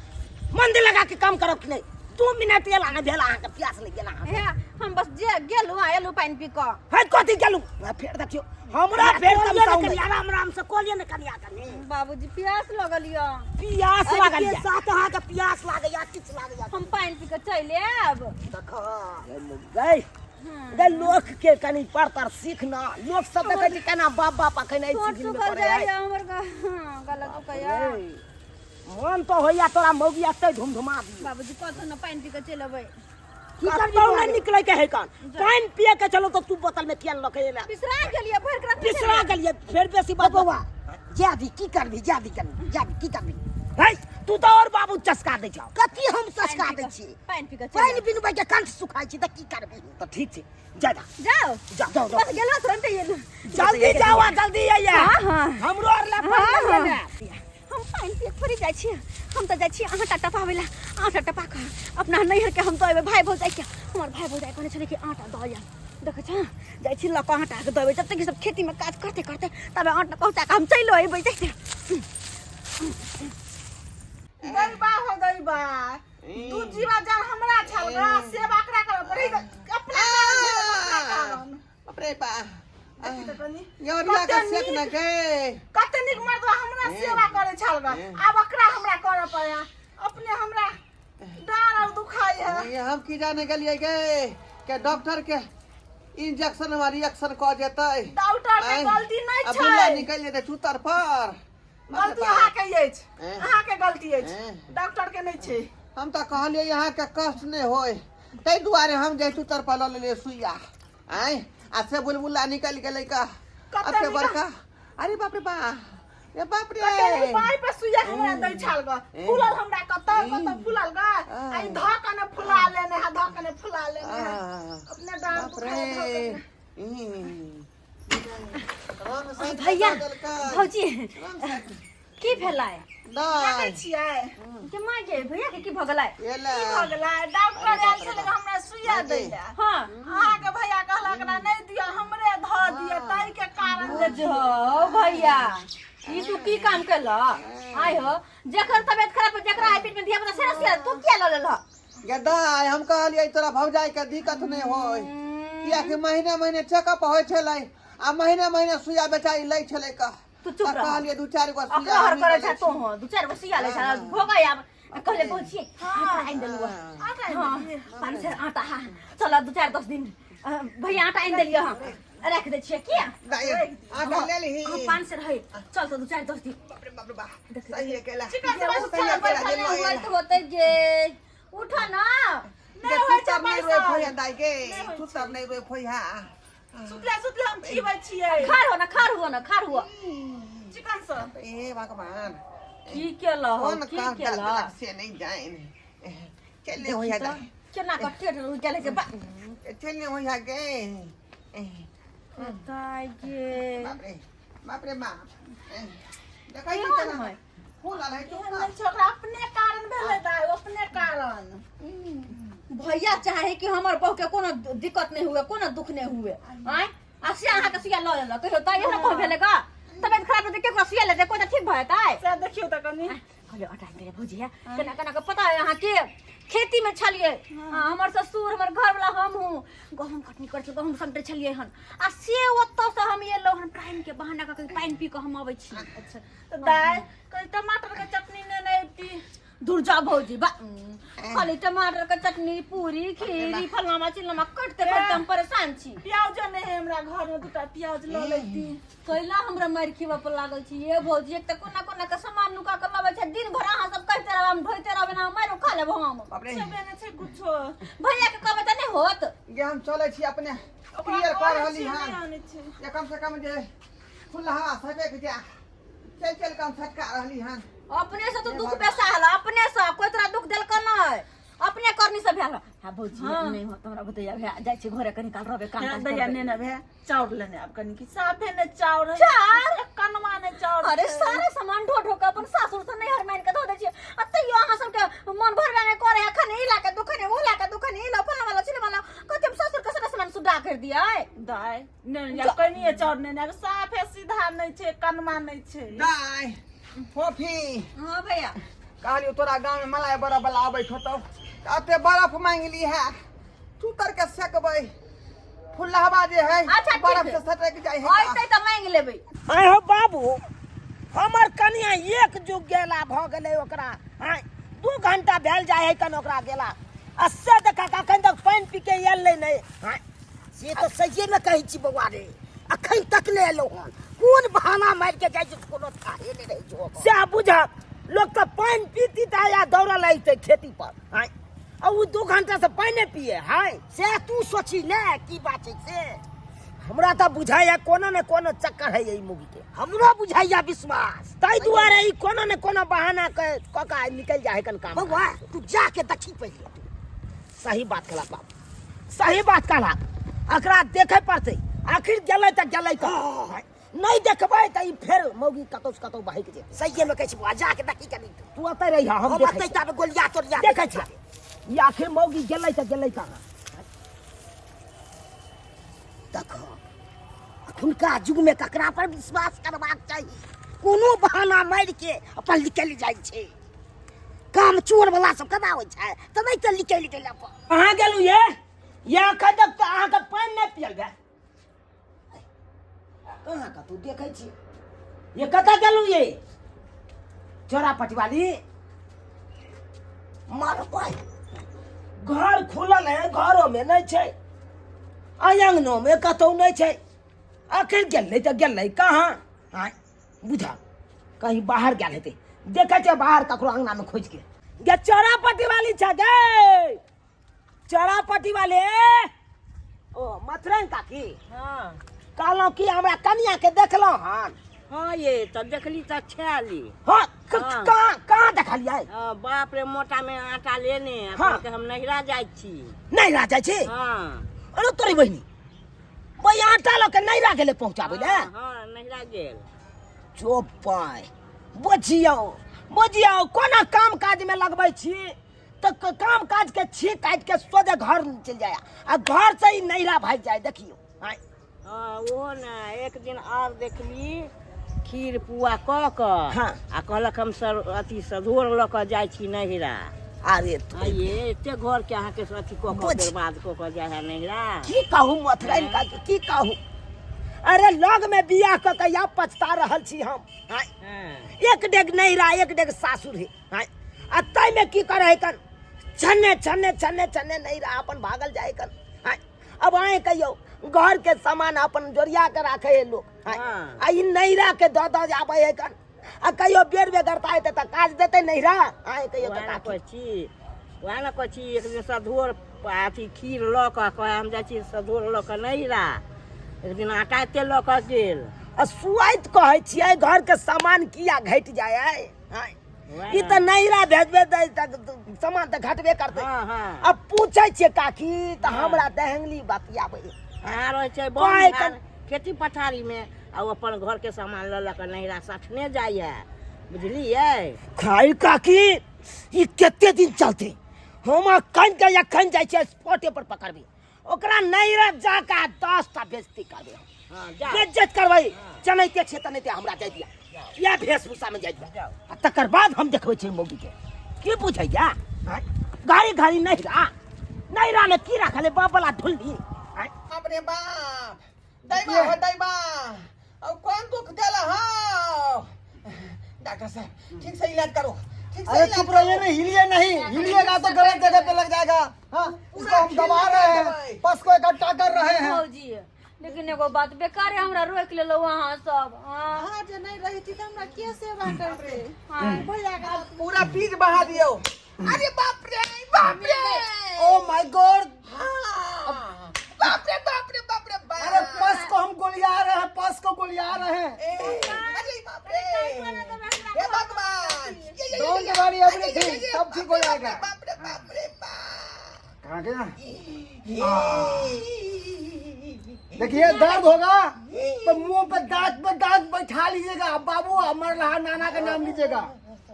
[SPEAKER 2] मन दे लगा के काम करब कि नहि? 2 मिनट एला नहि भेल अहाँके प्यास लागि गेल अहाँके।
[SPEAKER 1] हे, हम बस जे गेलहुँ आ एलहुँ पानि पी कऽ।
[SPEAKER 2] है कथी गेलहुँ? आ फेर देखियौ हमरा फेर
[SPEAKER 5] कलियै ने
[SPEAKER 2] तमसाउ
[SPEAKER 5] कनि,
[SPEAKER 2] नहि।
[SPEAKER 5] आराम आराम से कलियै ने कनिया कनि।
[SPEAKER 1] बाबूजी प्यास लगल यऽ।
[SPEAKER 2] प्यास लागल
[SPEAKER 5] के
[SPEAKER 2] यऽ।
[SPEAKER 5] साथ अहाँके प्यास लागैया, किछु लागैया?
[SPEAKER 1] हम पानि पी कऽ चलि आयब।
[SPEAKER 5] देख
[SPEAKER 2] गै गै, लोक के कनि पढ़तर सीख ना, लोक सब देखै छै केना बाप बाप अखन एहि
[SPEAKER 1] ठोर
[SPEAKER 2] सीजन में
[SPEAKER 1] सुखल
[SPEAKER 2] पड़ै है।
[SPEAKER 1] जाइया हमर, गला सुखैया।
[SPEAKER 2] मन तो होइया तोरा मौगी एते धुमधुमा दियौ।
[SPEAKER 1] बाबूजी कतौ ने पानि पी कऽ चलि अबै।
[SPEAKER 5] की करबी?
[SPEAKER 2] कतौ नहि निकलै के है कान, पानि पिए के चलो तऽ तू बोतल में किया लऽ के एला?
[SPEAKER 1] बिसरा गेलियै, भरि कऽ रखने
[SPEAKER 2] बिसरा
[SPEAKER 1] छलियै।
[SPEAKER 2] गेलियै, फेर बेसी बात।
[SPEAKER 5] बौआ जादी की करबी? जादी कनि, जादी की करबी?
[SPEAKER 2] है तू तऽ और बाबू चस्का दै छौ।
[SPEAKER 5] कथी हम चस्का
[SPEAKER 1] पानि पी
[SPEAKER 5] दै
[SPEAKER 1] कऽ-
[SPEAKER 5] छी?
[SPEAKER 1] पानि पी कऽ चलि
[SPEAKER 5] पानि
[SPEAKER 1] आयब।
[SPEAKER 5] बिनु के कंठ सुखाइ छी तऽ की करबी?
[SPEAKER 2] तऽ ठीक छै, जा जा।
[SPEAKER 1] जाओ।
[SPEAKER 2] जा, जाओ, जाओ।
[SPEAKER 1] बस गेलहुँ, तुरंत एलहुँ।
[SPEAKER 2] जल्दी जाओ आ जल्दी आइए।
[SPEAKER 1] हाँ, हाँ।
[SPEAKER 2] हमरो आर ला पानि
[SPEAKER 1] हाँ,
[SPEAKER 2] लऽ
[SPEAKER 1] हाँ।
[SPEAKER 2] लेने।
[SPEAKER 1] हम पानि पिए थोड़ी जाइ छियै, हम तऽ जाइ छियै आटा टपाबै लए। आटा टपा कऽ अपना नैहरके हम दऽ अयबै भाय भौजाइके। हमर भाय भौजाइ कहने छलै कि आटा दऽ आयल। देखै छह, जाइ छी लऽ कऽ आटाके दऽ अयबै। जब तक ई सब खेतीमे काज करते करते तबे आटा पहुँचा कऽ हम चलि अयबै। जाइ
[SPEAKER 4] दैबा हो दैबा, दू जीवा जान हमरा छल गा, सेवा करा कर पड़ै अपना कारण भेल, अपना कारण।
[SPEAKER 3] बाप रे बा,
[SPEAKER 4] देखी तऽ कनि
[SPEAKER 3] यौरिया के
[SPEAKER 4] कते
[SPEAKER 3] सेक न
[SPEAKER 4] नीक-
[SPEAKER 3] गे।
[SPEAKER 4] कते नीक मर्दवा हमरा सेवा करे छल गा, आब ओकरा हमरा करऽ पड़े। अपने हमरा डाँड़ आर दुखाइ है।
[SPEAKER 3] ये हम की जाने गेलियै गे के डॉक्टर के इंजेक्शन में रिएक्शन कऽ जेतै।
[SPEAKER 4] डॉक्टर के
[SPEAKER 3] आँय,
[SPEAKER 4] गलती नहि
[SPEAKER 3] आ बुल्ला
[SPEAKER 4] छै।
[SPEAKER 3] निकलि जेतै चूतर पर।
[SPEAKER 4] गलती अहाँके अछि,
[SPEAKER 3] हैं?
[SPEAKER 4] अहाँके गलती अछि,
[SPEAKER 3] हैं?
[SPEAKER 4] डॉक्टर के नहि छै।
[SPEAKER 3] हम तऽ कहलियै अहाँके कष्ट नहि होय, ताहि दुआरे हम जे चूतर पर लऽ लेलियै सुइया। आँय, आ से बुलबुला निकलि गेलै का
[SPEAKER 4] कते
[SPEAKER 3] अते
[SPEAKER 4] निकल-
[SPEAKER 3] बड़का। अरे बाप रे बा, रे बाप रे।
[SPEAKER 4] कते नीक बाई पर सुइया हमरा दै छल ग, फूलल हमरा कतऽ कतऽ फूलल ग। आ ई धऽ कऽ ने फुला लेने है, धऽ कऽ ने फुला लेने है। अपने डाँड़
[SPEAKER 3] बाप रे।
[SPEAKER 4] दुखाइ धऽ कऽ ने।
[SPEAKER 3] ई। रंग साइड
[SPEAKER 1] भैया
[SPEAKER 3] दऽ देलकै।
[SPEAKER 1] भौजी
[SPEAKER 3] रंग साइड।
[SPEAKER 1] की भेलै?
[SPEAKER 4] देखै
[SPEAKER 3] नहि
[SPEAKER 4] छियै
[SPEAKER 1] के माँ गे, भैया के की भऽ गेलै?
[SPEAKER 3] एला
[SPEAKER 4] की भऽ गेलै? डॉक्टर आयल छलै हमरा सुइया दै लए।
[SPEAKER 1] हाँ।
[SPEAKER 4] अहाँके भैया कहलक ना नहि दिअ, हमरे धऽ दिअ, ताहि के कारण जे
[SPEAKER 1] बुझौ भैया, ई तू की काम केलह? आय हो, जकर तबियत खराब है, जकरा आइ पेट में धिया पुता से से तू किया लऽ लेलह?
[SPEAKER 3] गदाय, हम कहलियै तोरा भौजाई के दिक्कत नहि होय, कियाकि महीने महीने चेकअप होइ छलै आ महीने महीने सुइया बेचारी लै छलै कह।
[SPEAKER 1] तू चुप
[SPEAKER 3] तऽ
[SPEAKER 1] रह।
[SPEAKER 3] कहलियै दू चारि गो सुइया
[SPEAKER 1] अकरा हर
[SPEAKER 3] हमही
[SPEAKER 1] करै
[SPEAKER 3] लऽ
[SPEAKER 1] छै
[SPEAKER 3] लै
[SPEAKER 1] तो हो, दू चारि गो सुइया लै छै भोगै। आब कहले पहुँचिए आटा आनि देलहुँ।
[SPEAKER 4] आटा आनि
[SPEAKER 1] हाँ,
[SPEAKER 4] देलियै।
[SPEAKER 1] 500 आटा। हाँ, चल दू चारि 10 दिन। भैया आटा आनि देलियै हँ, राखि दै छियै किया?
[SPEAKER 3] दाइ, आटा ले लिही।
[SPEAKER 1] हाँ, 500 रहै, चल तऽ दू चारि 10 दिन।
[SPEAKER 3] बाप रे बाप रे बा, सही है केला।
[SPEAKER 4] चिकन से
[SPEAKER 3] सही है केला,
[SPEAKER 1] बैठल
[SPEAKER 3] जे लऽ
[SPEAKER 1] होइत
[SPEAKER 3] एला।
[SPEAKER 1] होतै जे उठ ना।
[SPEAKER 4] नहि होइ छै।
[SPEAKER 3] तर नहीं रोए
[SPEAKER 4] पैसा।
[SPEAKER 3] फोया दाई के
[SPEAKER 4] नहीं होइ
[SPEAKER 3] तू तर नहीं रोए फोया
[SPEAKER 4] सुतले सुतले हम खिबै छियै
[SPEAKER 1] खार हो ना खार हुआ ना खार हुआ
[SPEAKER 4] चिकन से
[SPEAKER 3] हे भगवान
[SPEAKER 1] की केला हो
[SPEAKER 3] कौन
[SPEAKER 1] की
[SPEAKER 3] काम
[SPEAKER 1] केला
[SPEAKER 3] से नहीं जाए चलने हो जा
[SPEAKER 1] केना कऽ टेढ़ गेलै छै बा
[SPEAKER 3] चलने हो जा गए
[SPEAKER 1] दाइ गे
[SPEAKER 3] बाप रे बाप रे बाप देखै छी
[SPEAKER 1] केहन
[SPEAKER 3] केना
[SPEAKER 1] है?
[SPEAKER 3] फूलल है
[SPEAKER 4] एहन नहि छै ओकरा अपने कारण भेलै दाइ अपने कारण
[SPEAKER 1] भैया चाहे कि हमर बहू के कोनो दिक्कत नहीं हुए कोनो दुख नहीं हुए आँय आ से अहाँके सुइया लऽ लेलक कहियो तऽ एहन कहू भेलै गा तबियत खराब हेतै केकरो सुइया लेतै कोइ तऽ ठीक भऽ जेतै
[SPEAKER 4] से देखियौ तऽ कनि
[SPEAKER 1] कहलियै अटा मेरे भौजी है केना केना के पता है अहाँके खेती में छलियै हाँ, हमर ससुर हमर घरवाला हम हूँ गहूम कटनी करै छलियै गहूम समटै छलियै हन आ से ओतऽ से हम एलहुँ हन पानि के बहाना कऽ के पानि पी कऽ हम अबै छी
[SPEAKER 4] अच्छा तऽ दाइ कनि टमाटर के चटनी नेने अबिती
[SPEAKER 1] दूर जाओ भौजी बा खाली टमाटर के चटनी पूरी खीर फलामा चिल्लामा कटते कटते हम परेशान छी
[SPEAKER 4] प्याजो नहि है हमरा घर में दूटा प्याज लऽ लेती
[SPEAKER 1] कैला हमरा मारि खिबऽ पर लागल छी ये भौजी एक तऽ कोना कोना के सामान नुका के लबै छै दिन भर अहाँ सब कहते रहब हम ढोइते रहब एना मारि खा लेब हम
[SPEAKER 3] बाप रे
[SPEAKER 4] छेबे नहि छै कुछो
[SPEAKER 1] भैया के कहबै तऽ नहि होत
[SPEAKER 3] गे हम चलै छी अपने
[SPEAKER 4] ओकरा
[SPEAKER 3] क्लियर कऽ
[SPEAKER 4] कहै
[SPEAKER 3] रहली
[SPEAKER 4] छियै,
[SPEAKER 3] हन
[SPEAKER 4] नहि आनै छै
[SPEAKER 3] जे कम से कम जे खुला हवा सटक जा चल चल कम सटका रहली हन
[SPEAKER 1] अपने से तो दुख बेसाहल अपने से कोई तोरा दुख देलक नहि अपने करनी से भेल हां भौजी नहीं होत हमरा भैया भैया जाइ छी घरे कनी काल रहबे काम
[SPEAKER 4] हाँ,
[SPEAKER 1] काज
[SPEAKER 4] दैया
[SPEAKER 1] करबै।
[SPEAKER 4] नेने भे चाउर लेने आब कनि की साफे ने चाउर है
[SPEAKER 1] चाउर?
[SPEAKER 4] एक कनवा ने चाउर
[SPEAKER 1] अरे
[SPEAKER 4] छै।
[SPEAKER 1] सारा सामान ढो ढो के अपन सासुर से नैहर मान के धो दै छियै आ तैयो अहाँ सबके मन भरबे नहि करे अखन ई ला के दुखन ओ ला के दुखन ई ला फलाना वाला चिल्ला वाला कथी हम ससुर के सारा सामान सुडा कर दियै
[SPEAKER 4] दाइ ने या कनिए चाउर नेने आब साफे सीधा नहि छै कनवा नहि छै
[SPEAKER 3] दाइ फोफी
[SPEAKER 1] हां भैया
[SPEAKER 3] कहलियौ तोरा गाँवमे मलाइ बरफ वाला आबै होतौ तऽ एते बरफ मांगि ली है तू तर के सेकबै फुलहवा जे है
[SPEAKER 1] अच्छा, ठीक
[SPEAKER 3] बरफ
[SPEAKER 1] है।
[SPEAKER 3] से सटक जाइ है
[SPEAKER 1] अइतै तऽ मांगि लेबै
[SPEAKER 2] आँय हो बाबू हमर कनिया एक जुग गेला भऽ गेलै ओकरा आँय 2 घंटा भेल जाइ है कन ओकरा गेला आ से देखा अखन तक पानि पी के एलै नहि आँय
[SPEAKER 5] से तऽ सहिए मे कहै छी बौआ रे अखन तक नहि एलहुँ हन कोन बहाना मारि के जाइ छै कोनो थाहे नहि रहै छै ओकर।
[SPEAKER 2] सएह बुझक लोक तऽ पानि पीती तऽ या दौड़ल अइतै खेती पर आँय आ ओ 2 घंटा से पानि पिए है
[SPEAKER 5] से तू सोची ने की बात छै से
[SPEAKER 2] हमरा तऽ बुझाइया कोनो ने कोनो चक्कर है ई मुगी के
[SPEAKER 5] हमरो बुझाइया विश्वास
[SPEAKER 2] ताहि दुआरे ई कोनो ने कोनो बहाना कऽ कऽ के निकलि जाइ है कन काम
[SPEAKER 5] बौआ तू जाके देखी पहिले तू
[SPEAKER 2] सही बात कहला बाप सही बात कहला एकरा देखे पड़तै आखिर गेलै तऽ गेलै कहाँ नहि देखबै तऽ ई फेर मौगी कतौ से कतौ बहक जेतै
[SPEAKER 5] सहिए मे कहै छी बौआ जाके देखी कनी तू
[SPEAKER 2] तू ओतै रही हम
[SPEAKER 5] हम
[SPEAKER 2] देखै
[SPEAKER 5] अतै
[SPEAKER 2] छियै।
[SPEAKER 5] ताबे गोलिया तोलिया
[SPEAKER 2] देखै छियै ई आखिर मौगी गेलै तऽ गेलै कहाँ
[SPEAKER 5] देखो अखुनका युग में ककरा पर विश्वास करबाक चाही कोनो बहाना मारि के अपन निकलि जाइ छै काम चोर वाला सब केना होइ छै तऽ नहि तऽ निकलि गेल अपन
[SPEAKER 2] अहाँ गेलहुँ ये ये अखन तक तऽ अहाँके पानि नहि पियल भेल कहाँ कतौ देखै छी ये कतऽ गेलहुँ ये चोरा पटिवाली
[SPEAKER 5] मारबै
[SPEAKER 2] घर खुलल है घरोमे नहि छै अङ्गनोमे कतौ नहि छै आखिर गेलै तऽ गेलै कहाँ आँय बुझा कहीं बाहर गेल हेतै देखै छै बाहर ककरो अङ्गनामे खोजिके गे चोरा पटिवाली छै गे चोरा पटिवाली ओ मथुरन काकी
[SPEAKER 7] हाँ
[SPEAKER 2] कहलहुँ कि हमरा कनियाके देखलहुँ हन
[SPEAKER 7] हाँ ये तऽ देखली तऽ छाली
[SPEAKER 2] हँ
[SPEAKER 7] हाँ।
[SPEAKER 2] कहाँ कहाँ देखलियै
[SPEAKER 7] हाँ बाप रे मोटा में आटा लेने आ
[SPEAKER 2] हाँ।
[SPEAKER 7] कहलकै हम नैहरा जाइ छी
[SPEAKER 2] नहि रा जाइ छी
[SPEAKER 7] हाँ
[SPEAKER 2] अरे तोरी बहिनी भाई आटा लऽ के नैहरा गेलै पहुँचाबै लए
[SPEAKER 7] हाँ हाँ, नैहरा गेल
[SPEAKER 2] चुप पाय बुझियौ बुझियौ कोना काम काजमे लगबै छी तऽ काम काज के छी काटि के सोझे घर चलि जाय आ घर से ही नैहरा भागि जाय देखियौ आँय।
[SPEAKER 7] हाँ ओहो ने एक दिन आर देखली खीर पुआ कऽ कऽ
[SPEAKER 2] हाँ।
[SPEAKER 7] आ कहलक हम सर अथी सधोर लऽ कऽ जाइ छी नैहरा
[SPEAKER 2] अरे
[SPEAKER 7] हाँ ये एते घर के अहाँके अथी कऽ कऽ बर्बाद कऽ कऽ जाइ है नैहरा
[SPEAKER 2] की कहू मथुराइन काकी की कहू अरे लग में बियाह कऽ के या पछता रहल छी हम आँय।
[SPEAKER 7] हाँ
[SPEAKER 2] एक डेग नैहरा एक डेग सासुर है आँय। आ ताहिमे की करे है कन छन्ने छन्ने छन्ने छन्ने नैहरा अपन भागल जाय कन आँय। अब आए कहियो घर के सामान अपन जोरिया के राखे है लोग आँय।
[SPEAKER 7] हाँ।
[SPEAKER 2] आ ई नैहरा के दऽ दऽ जाबै है कन आ कहियो बेर बेगरता हेतै तऽ काज देतै नैहरा आए कहियो तऽ
[SPEAKER 7] वएह
[SPEAKER 2] काकी
[SPEAKER 7] कहै छी वएह ने कहै छी एक दिन सधोर अथी खीर लऽ कऽ कहै हम जाइ छी सधोर लऽ कऽ नैहरा एक दिन आटा एते लऽ कऽ गेल।
[SPEAKER 2] आ सुआइत कहै छियै घर के सामान किया घटि जाय है? आँय?
[SPEAKER 7] वएह
[SPEAKER 2] ई
[SPEAKER 7] ने।
[SPEAKER 2] तऽ नैहरा भेजबे तऽ सामान तऽ घटबे करतै।
[SPEAKER 7] हँ हँ।
[SPEAKER 2] आ पूछै छियै काकी तऽ हमरा दहंगली बतियाबै।
[SPEAKER 7] अहाँ रहै छै
[SPEAKER 2] कहै
[SPEAKER 7] बन खेती पथारीमे आ ओ अपन घरके सामान लऽ लऽ कऽ नैहरा सठने जाइए, बुझलियै?
[SPEAKER 2] खाइ काकी ई कते दिन चलतै? हम अखन के अखन जाइ छियै स्पॉटे पर पकड़बै ओकरा, नैहरा जाके 10 टा बेइज्जती करबै हम।
[SPEAKER 7] हँ, जाउ।
[SPEAKER 2] बेइज्जत करबै, चनैते छै तनैते हमरा जाय दिया या वेशभूषा में जाय दिया आ तकर बाद हम देखबै छियै मौगी के की बुझैया। आँय? घड़ी घड़ी नैहरा नैहरा में की राखल है बाप वाला ढुल्ली? आँय?
[SPEAKER 3] बाप रे बाप, दैबा हो दैबा, अब कौन दुख देला? हो डॉक्टर साहब, ठीक से इलाज करो, ठीक से
[SPEAKER 6] अरे
[SPEAKER 3] इलाज
[SPEAKER 6] चुप रहिए
[SPEAKER 3] करो।
[SPEAKER 6] ना, हिलिए नहीं, हिलिएगा तो गलत जगह पे लग जाएगा। हाँ, इसको हम दबा रहे हैं, पस को इकट्ठा कर रहे हैं।
[SPEAKER 1] भौजी, लेकिन एगो बात बेकार है, हमरा रोकि लेलहुँ अहाँ सब। हाँ।
[SPEAKER 4] अहाँ जे नहि रहिती तऽ हमरा के सेवा करते? भैया के
[SPEAKER 3] पूरा बीज बहा दियो। अरे बाप रे बाप रे!
[SPEAKER 6] ओ my God!
[SPEAKER 3] हाँ, बाप रे बाप रे बाप रे बाप!
[SPEAKER 6] अरे पस को हम गोलिया रहे हैं, पस को गोलिया रहे हैं।
[SPEAKER 3] ए, अरे बाप रे, हे भगवान! ये, ये,
[SPEAKER 6] Don't
[SPEAKER 3] ये,
[SPEAKER 6] worry,
[SPEAKER 3] ये,
[SPEAKER 6] everything,
[SPEAKER 3] ये, ये,
[SPEAKER 6] सब ठीक हो
[SPEAKER 3] बाप रे,
[SPEAKER 6] जाएगा।
[SPEAKER 3] बाप रे बाप रे बाप!
[SPEAKER 6] कहाँ गया? देखिए, दर्द होगा तो मुंह पे दांत बैठा लीजिएगा। बाबू अमर रहा नाना का नाम लीजिएगा,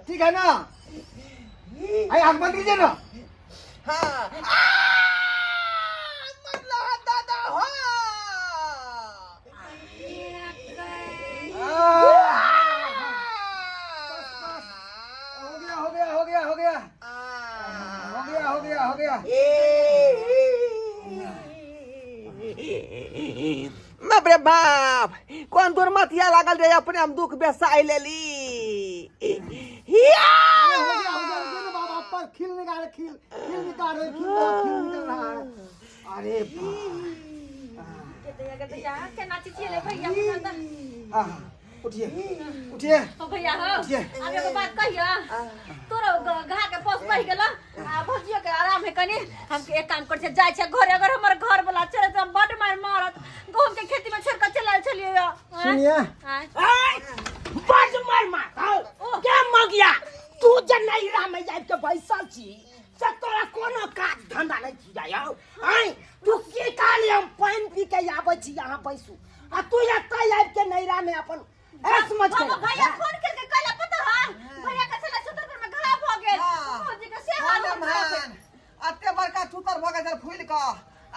[SPEAKER 6] ठीक है ना? अरे आंख बंद कीजिए ना।
[SPEAKER 3] हाँ, आ, मर रहा दादा हो।
[SPEAKER 6] हो गया, हो गया, हो गया, हो गया, हो गया, हो गया, हो गया।
[SPEAKER 3] बाप रे बाप, कोन दुर्मतिया लागल रे, अपने हम दुख बेसाई लेली। हिया!
[SPEAKER 6] अरे हो गया, हो गया, रुकिए ना बाबा, पर खील निकाल, खील खील निकाल रहे, खील बहुत खील निकल रहा है। अरे
[SPEAKER 1] केना चिचियेले भैया बुझल तऽ।
[SPEAKER 6] हाँ हाँ, उठिए उठिए।
[SPEAKER 1] ओ भैया हो।
[SPEAKER 6] उठिए।
[SPEAKER 1] आब एगो बात कहिया, तोरो घा के पस बहि गेल आ भौजियो के आराम है कनी। हम एक काम कर छै, जाइ छै घरे, अगर हमर घर वाला चले तऽ हम बड मार मारत। गहूम के खेती में छोड़ के चलल छलियै।
[SPEAKER 6] सुनिए।
[SPEAKER 1] आँय?
[SPEAKER 2] आँय, बड मार मार के मगिया, तू जे नैहरा में जाय के बैसल छी से तोरा कोनो काज धंधा नहीं छी जाय हौ? आँय, तू की कहली? हम पानि पी के आबै छी, यहाँ बैसू आ तू एतऽ आबि के नैहरा में अपन ऐश मच
[SPEAKER 1] बाबा
[SPEAKER 2] कर।
[SPEAKER 1] भैया फोन करके कहला, पता है भैया के छला छुतर पर में घाव भ गेल।
[SPEAKER 3] हाँ।
[SPEAKER 1] भौजी के से हाल
[SPEAKER 3] हाँ,
[SPEAKER 1] हम खराब है।
[SPEAKER 3] अते बड़का थूतर भऽ गेल फूलि कऽ,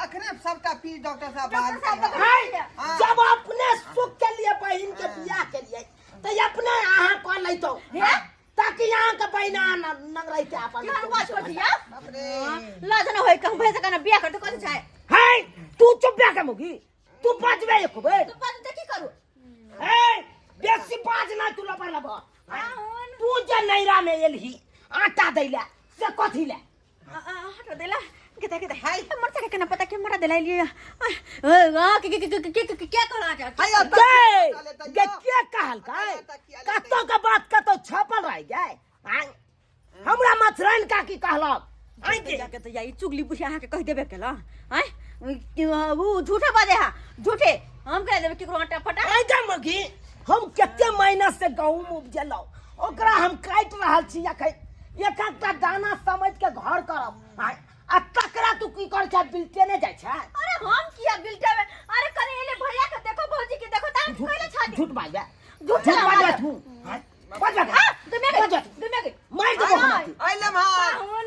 [SPEAKER 3] अखने सबटा पी डॉक्टर साहब बाहर।
[SPEAKER 1] डॉक्टर साहब
[SPEAKER 3] कऽ
[SPEAKER 2] आँय,
[SPEAKER 3] हाँ।
[SPEAKER 2] जब अपने सुख के लिए बहिन के बियाह के लिए तऽ अपने अहाँ कऽ लैतौ ताकि अहाँ के बहिना नंगरैते अपन।
[SPEAKER 1] केहन बात कर दिया?
[SPEAKER 3] बाप रे!
[SPEAKER 1] लाज न होय कहूं भैया से कहना बियाह कर तो कथी छै?
[SPEAKER 2] है, तू चुप बे के मुगी, तू बजबे एको बेर?
[SPEAKER 1] तो बात तऽ की करू?
[SPEAKER 2] ए, बेसी बाज ना तू, लबर लबर। तू जे नैरा में एलही आटा दै ले से कथी ले?
[SPEAKER 1] हटो देला के के
[SPEAKER 3] हाय।
[SPEAKER 1] मर के केना पता के मरा देला लिए के के के के के के कहला
[SPEAKER 3] हाय, अब
[SPEAKER 2] गे
[SPEAKER 3] तक
[SPEAKER 2] गे के कहलकै? कतौ के बात कतौ छपल रह गए। आँय, हमरा मथुरैन काकी कहलक। आँय गे।
[SPEAKER 1] जाके तो जाई चुगली बुढ़िया अहाँके कहि देबे केला। आँय, उ झूठे बाजे हा, झूठे। हम कह देबे केकरो आटा फटा?
[SPEAKER 2] आँय गे मगी, हम कते महीना से गहूम उपजेलहुँ, ओकरा हम काटि रहल छी अखन, एक एकटा दाना समझ के घर करब। आँय, आ तकरा तू की कर छै? बिलटे नहि जाइ छै।
[SPEAKER 1] अरे हम किया बिलटेबे? अरे कने एले भैया के देखो, भौजी के देखो त हम कहले छाती।
[SPEAKER 2] झूठ बाजबे?
[SPEAKER 1] झूठ
[SPEAKER 2] झूठ बाजबे
[SPEAKER 1] बाजबे।
[SPEAKER 2] तू? आँय, बाजबे?
[SPEAKER 1] हां, दुमे के
[SPEAKER 2] बाजबे?
[SPEAKER 1] दुमे के
[SPEAKER 2] मारि देबो हमरा तू।
[SPEAKER 3] अइले भाई।
[SPEAKER 4] पाहुन,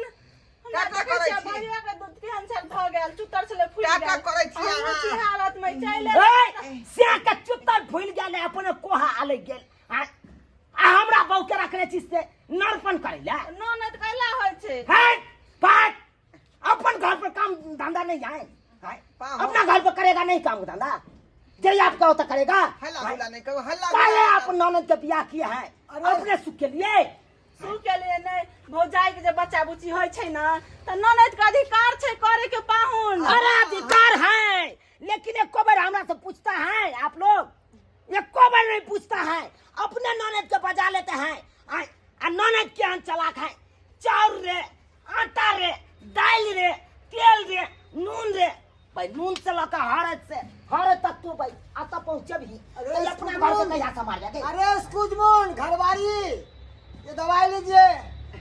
[SPEAKER 4] हमरा
[SPEAKER 3] का
[SPEAKER 4] देखै
[SPEAKER 3] करै
[SPEAKER 4] छियै
[SPEAKER 3] छी?
[SPEAKER 4] भैया के दूध केहन छल भऽ गेल, चुतर छलै फुलि
[SPEAKER 3] का
[SPEAKER 4] गेल।
[SPEAKER 3] करै छी
[SPEAKER 4] हमहूँ
[SPEAKER 3] अहाँ?
[SPEAKER 4] छी हालत मे चलि।
[SPEAKER 2] ए, से के चुत्तर फूलि गेल, अपने कोहा आलि गेल। आँय, आ हमरा बहू के रखने छी से नरपन करै ले?
[SPEAKER 4] ननद कैला होइ छै?
[SPEAKER 2] है बात अपन घर पर काम धंधा नहीं आए हैं? अपना घर पर करेगा नहीं काम धंधा? जे आपका होता करेगा।
[SPEAKER 3] हल्ला गुल्ला नहीं करो, हल्ला
[SPEAKER 2] काहे
[SPEAKER 3] गुल्ला
[SPEAKER 2] आप ननद के बियाह किए हैं अपने सुख के लिए?
[SPEAKER 4] सुख के लिए नहि, भौजाई के जे बच्चा बुच्ची होइ छै ने तऽ ननद के अधिकार छै करे के पाहुन।
[SPEAKER 2] अरे अधिकार है, लेकिन एको बार हमरा से पूछता है आप लोग? एको बार नहीं पूछता है। अपने ननद के बजा लेते हैं। आ ननद के चलाक है, चाउर रे आटा रे। तोपबै नून से लऽ कऽ हरद से हरद तक तोपबै आ तब पहुँचबही
[SPEAKER 6] अरे
[SPEAKER 2] तऽ अपना घर के कहिया सम्हारबै गे?
[SPEAKER 6] अरे स्कूजमोन घरवारी ये दवाई लीजिए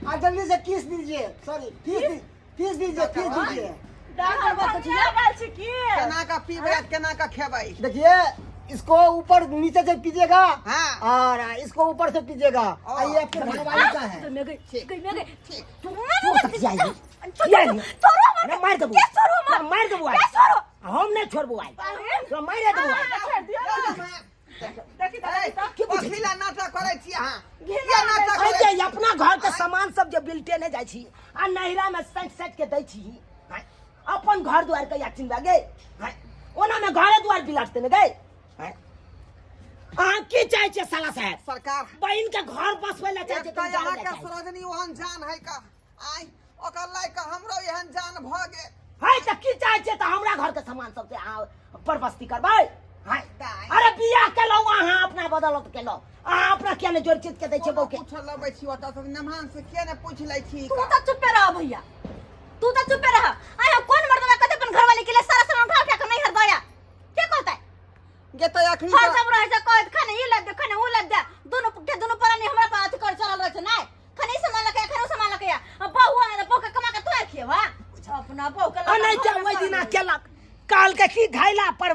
[SPEAKER 6] और जल्दी से किस दीजिए सॉरी फीस फीस दीजिए फीस दीजिए।
[SPEAKER 4] डॉक्टर बतिया गेल छी की?
[SPEAKER 3] केना का पीबै आ केना का खेबै?
[SPEAKER 6] देखिए, इसको ऊपर नीचे से पीजिएगा।
[SPEAKER 3] हाँ।
[SPEAKER 6] और इसको ऊपर से पीजिएगा। और ये आपके घरवाली का है।
[SPEAKER 1] गई मैं गई, गई मैं गई।
[SPEAKER 2] तू तक जाइए।
[SPEAKER 1] छोड़ो हमरा।
[SPEAKER 2] ना मार देबो।
[SPEAKER 1] के छोड़ो हमरा?
[SPEAKER 2] ना मार देबो आइ।
[SPEAKER 1] के छोड़ो?
[SPEAKER 2] हम नहीं छोड़बो आइ। तोरा मारि देबो आइ।
[SPEAKER 4] छोड़ि दियौ ने। देखी तऽ, देखी तऽ।
[SPEAKER 2] की बुझै
[SPEAKER 3] कथी ला नाटक करै छी अहाँ?
[SPEAKER 4] घिना
[SPEAKER 3] किया नाटक
[SPEAKER 2] अरे
[SPEAKER 3] करै
[SPEAKER 2] जे
[SPEAKER 3] छी?
[SPEAKER 2] अपना घर के सामान सब जे बिलटे नहि जाइ छी आ नैहरा में सैत सैत के दै छी हैं? अपन घर द्वार के या चिन्हबा गे हैं? ओना में घरे द्वार बिलटते ने गे हैं? अहाँ की चाहै छियै साला साहेब?
[SPEAKER 3] सरकार
[SPEAKER 2] बहिन के घर बसबै लए चाहै छियै
[SPEAKER 3] एकटा
[SPEAKER 2] तऽ उजाड़ै लए
[SPEAKER 3] अहाँके
[SPEAKER 2] चाहै छियै।
[SPEAKER 3] सरोजनी ओहन जान है का आइ ओकर लायक के हमरो एहन जान भऽ गेल।
[SPEAKER 2] है तऽ की चाहै छियै तऽ हमरा घर के सामान सब से अहाँ बरबस्ती करबै हैं?
[SPEAKER 3] दाइ।
[SPEAKER 2] अरे बियाह केलहुँ अहाँ अपना बदौलत केलहुँ, अहाँ अपना किया नहि जोड़ चित के दै छियै बहू के?
[SPEAKER 3] पूछल लबै छी ओतऽ से नमहान से किया ने पूछि लै छी?
[SPEAKER 1] तू तऽ चुप्पे रह भैया, तू तऽ चुप्पे रह। आय हम कोन मर्दवा कते अपन घरवाली के लिए सारा सामान उठा उठा के नैहर दया के कहतै?
[SPEAKER 3] गे तऽ अखनी
[SPEAKER 1] हर सब रहे छै कहत खाने ई लग दे, खाने ऊ लग दे, दुनु के दुनु प्राणी हमरा पर अथी कर चलल रहे छै। नै खाने ई सामान लके, खाने ऊ सामान लके, आ बहू आने तऽ बहू के कमा के तू खिएबा अपना बहू के?
[SPEAKER 2] आ नहि तऽ ओहि दिना केलक, कहलकै कि घैला पर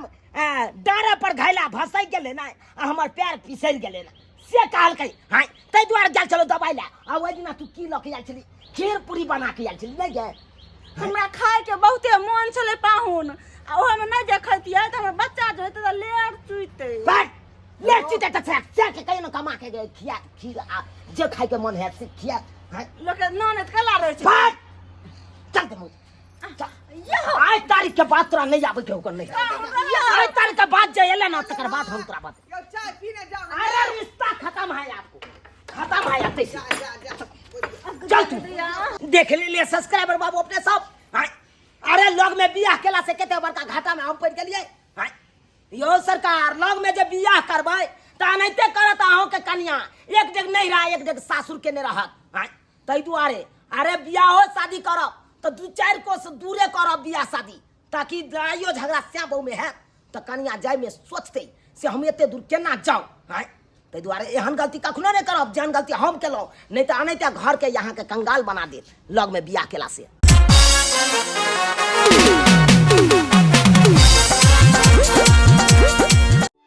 [SPEAKER 2] डाँड़ा पर घैला भसै गेलै ने आ हमर पैर पिसरि गेलै ने, से कहलकै। हाँ, ताहि दुआरे गेल छलहुँ दबाइ लए। आ ओहि दिना तू की लऽ के आयल छली? खीर पूरी बना के आयल छली नहि गे?
[SPEAKER 4] हमरा खायके बहुते मोन छलै पाहुन, आ ओहोमे नहि जे खैतियै तऽ हमर बच्चा जे होइतै तऽ लेट चुइतै।
[SPEAKER 2] बस लेट चुइतै तऽ से के कहियो ने कमा के गे खिया खीर, आ जे खायके मन हैत से खिया। हाँ।
[SPEAKER 4] लोकके ननद कला रहै छै।
[SPEAKER 2] बस चल दे मुँह, चल। आज तारीख के बाद तोरा नहीं आबै के होकर नहीं। आज तारीख के बाद जे एले ना तकर बाद हम तोरा बात।
[SPEAKER 3] यौ चाय पीने जाउ ने।
[SPEAKER 2] अरे रिश्ता खत्म है, आपको खत्म है अब तैसे।
[SPEAKER 3] जा जा जा।
[SPEAKER 2] चल तू देख ले लिए सब्सक्राइबर बाबू अपने सब। हाँ, अरे लग में बियाह केला से कते बड़का घाटा में हम पड़ गेलिए। हाँ, यो सरकार लग में जे बियाह करबै त एनाहिते करत अहूँ के कनिया, एक जग नहीं रहा एक जग सासुर के नहीं रहत। हाँ, ताहि दुआरे अरे बियाहो शादी करब तऽ दू चारि कोस दूरे करब बियाह शादी, ताकि लड़ाइयो झगड़ा श्याम बहू में हैत तऽ कनिया जायमे सोचतै से हम एते दूर केना जाउ। आँय, ताहि दुआरे एहन गलती कखनो नहि करब जेहन गलती हम केलहुँ, नहि तऽ एनाहिते घरके अहाँके कंगाल बना देत लगमे बियाह केला से।